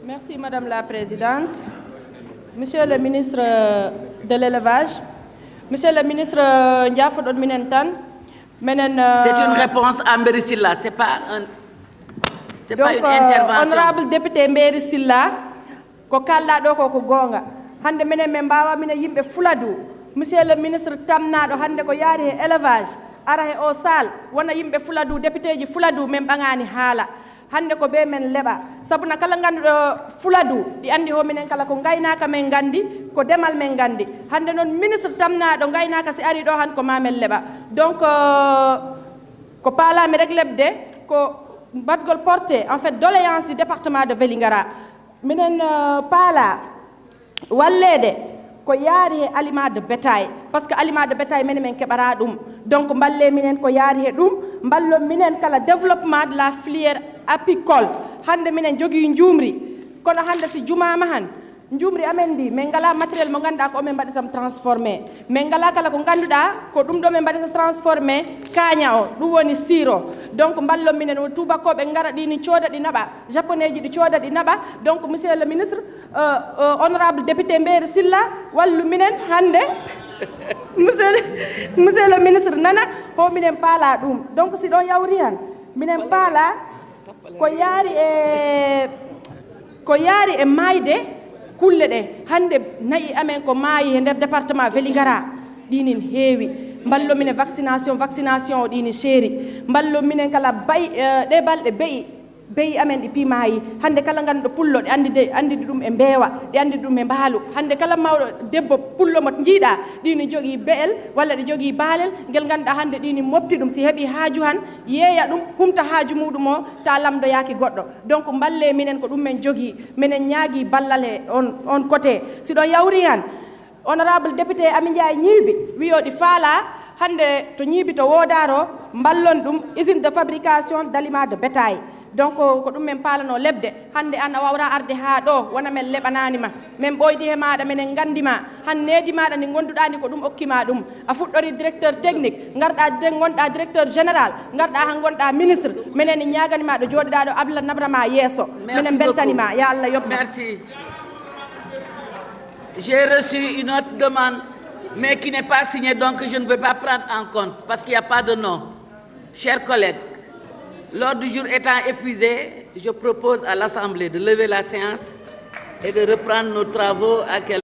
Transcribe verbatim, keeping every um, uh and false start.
Merci, Madame la Présidente. Monsieur le ministre de l'Élevage, Monsieur le ministre, njaafoɗon minen tan. Menen, euh, C'est une réponse à Mbéri Sylla, c'est pas un, c'est pas donc, une euh, intervention. Honorable député Mbéri Sylla, ko kalɗa ɗo ko, ko goonga. Hannde minen min mbaawa minen yimɓe Fuladu. Monsieur le ministre tamnaaɗo hannde ko yaari he élevage, ara he o salle, wona yimɓe Fuladu, député ji Fuladu, min ɓagaani haala. Hannde ko ɓe min leɓa. Sabu na kala ngannduɗo Fuladu, ɗi anndi ho minen kala ko ngaynaaka min nganndi, ko demal min nganndi. Hannde noon ministre tamnaaɗo ngaynaaka si ari ɗo han ko ma min leɓa. Donc, euh, ko paalami rek leɓde ko mbaɗgol porté, en fait, doléance du département de Vélingara. Minen, euh, paala walleede ko yaari he aliment de bétail, parce que aliment de bétail minen min keɓara ɗum. Donc mballe minen ko yaari he ɗum, mballon minen kala développement de la filière apicole. Hannde minen jogii njuumri, kono hannde si jumaama han, njuumri amen ndi, min ngala matériel mo ngannduɗaa ko min mbaɗata transformé. Min ngala kala ko ngannduɗaa ko ɗum ɗo min mbaɗata transformé kaaña o, ɗum woni siro. Donc mballon minen, o tuubakooɓe ngara ɗi ni cooda ɗi naɓa, japonais ji ɗi cooda ɗi naɓa. Donc monsieur le ministre, euh, euh, honorable député Mbéri Sylla, wallu minen hannde. Monsieur le, monsieur le ministre nana, ho minen paala ɗum. Donc si ɗon yawri han, minen paala ko yaari e, ko yaari e maayde kulle ɗe. Hannde nayi amen ko maayi he nder département Vélingara, ɗinin heewi. Mballo minen vaccination, vaccination o ɗinin seeri. Mballo minen kala bay, eh, ɗe balɗe beyi, beyi amen ɗi piimaayi. Hannde kala ngannduɗo pullo, ɗe anndi de, anndi ɗum e mbeewa, ɗe anndi ɗum e mbaalu. Hannde kala mawɗo debbo pullo mo njiiɗa, ɗini jogii be'el walla ɗe jogii baalel, ngel ngannduɗaa hannde ɗini mofti ɗum, si heɓi haaju han, yeeya ɗum, humta haaju muɗum o, ta lamndoyaaki goɗɗo. Donc mballe minen ko ɗum min jogii, minen ñaagii ballal he on, on côté. Si ɗon yawri han, honorable député Amy Ndiaye Gniby, wiyo ɗi faala, hannde to Gniby to woodaaro, mballon ɗum, usine de fabrication d'aliments de bétail. Donc ko ɗum min paalano leɓde. Hannde an a wawra arde haa ɗo, wona min leɓanaani ma. Min ɓooydi he maaɗa, minen nganndi ma. Han needi maaɗa ndi ngonnduɗaa ndi ko ɗum okki ma ɗum. A fuɗɗori directeur technique, ngarɗa de, ngonɗa directeur général, ngarɗa han ngonɗa ministre. Minen en ñaagani ma ɗo jooɗiɗaa ɗo, Allah naɓra ma yeeso. Minen mbeltani ma, ya Allah yoɓ ma. Merci. J'ai reçu une autre demande, mais qui n'est pas signée, donc je ne vais pas prendre en compte, parce qu'il n'y a pas de nom. Chers collègues, l'ordre du jour étant épuisé, je propose à l'Assemblée de lever la séance et de reprendre nos travaux à quelle